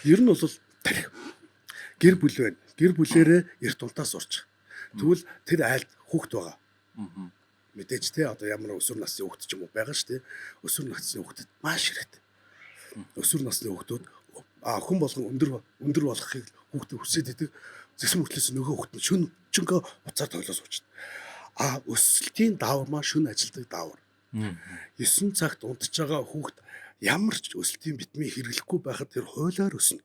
Ер нь бол тарих. Гэр бүл байна. Гэр бүлэрээ эрт унтаа сурчих. Тэгвэл тэр айлд хүүхэд байгаа. Мэдээж те одоо ямар өсвөр насны хүүхэд ч юм уу байгаа шүү дээ. Өсвөр насны хүүхдэд маш хэрэгтэй. Өсвөр насны хүүхдүүд хүн болгон өндөр өндөр болохыг хүүхдээ хүсээд идэг. Зэсэм мөртлөөс нөгөө хүүхэд нь шүн чөнгөө уцаар тоглоо суучна. А өсөлтийн даавар маань шүн ажилтдаг даавар. 9 цагт унтж байгаа хүүхэд ямар ч өсөлтийн витамин хэрэглэхгүй байхад тэр хуулиар өснө.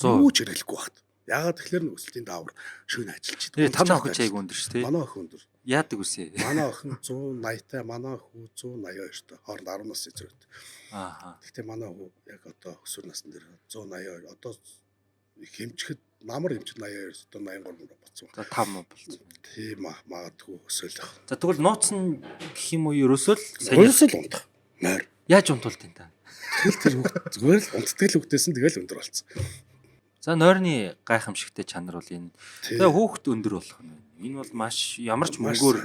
Юу ч хэрэглэхгүй байхад. Яагаад тэгэхээр нь өсөлтийн даавар шөнө ажиллаж идэг. Тэгээ таны охин ч айгүй өндөр шүү дээ. Манай охин өндөр. Яадаг үсэ? Манай охин 180 та, манай хүү 182 та. Хооронд 10 нас зэрэгт. Ааха. Гэхдээ манай хүү яг одоо өсвөр насн дээр 182 одоо хэмжихэд намар хэмжид 82 одоо 83 болцсон. За 5 муу болцсон. Тийм магадгүй өсөөл. За тэгвэл нууц нь гэх юм уу ерөөсөө л сайн Ерөөсөө л унтах. Нойр. яаж унтуулт юм та? Тэгэл тэр хүүхд зүгээр л унтдаг л хүүхдээсэн тэгэл өндөр болцсон. За нойрны гайхамшигтай чанар бол энэ. Тий. Тэгээ хүүхэд өндөр болох нь. Энэ бол маш ямар ч Маш мөнгөөр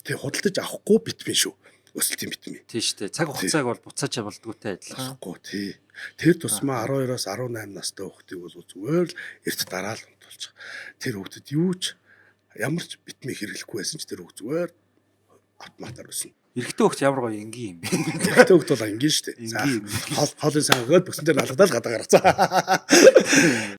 Тий, худалдаж авахгүй битмийн шүү. Өсөлтийн битмийн. тий штэ. Цаг хугацааг бол буцааж болдгоотой адилхан. Болохгүй тий. Тэр тусмаа 12-оос 18 настай хүүхдийг бол зүгээр л эрт дараа л унтуулчих. Тэр хүүхдэд юу ч ямар ч битмийн хэрэглэхгүй байсан ч тэр хүүхд зүгээр автоматар өснө. Эрэгтэй хүүхд ямар гоё энгийн юм бэ? Эрэгтэй хүүхд бол энгийн шүү дээ. Энгийн юм. Хоол хоолын сан өгөөд бүсэн дээр алгадаад гадаа гаргацаа.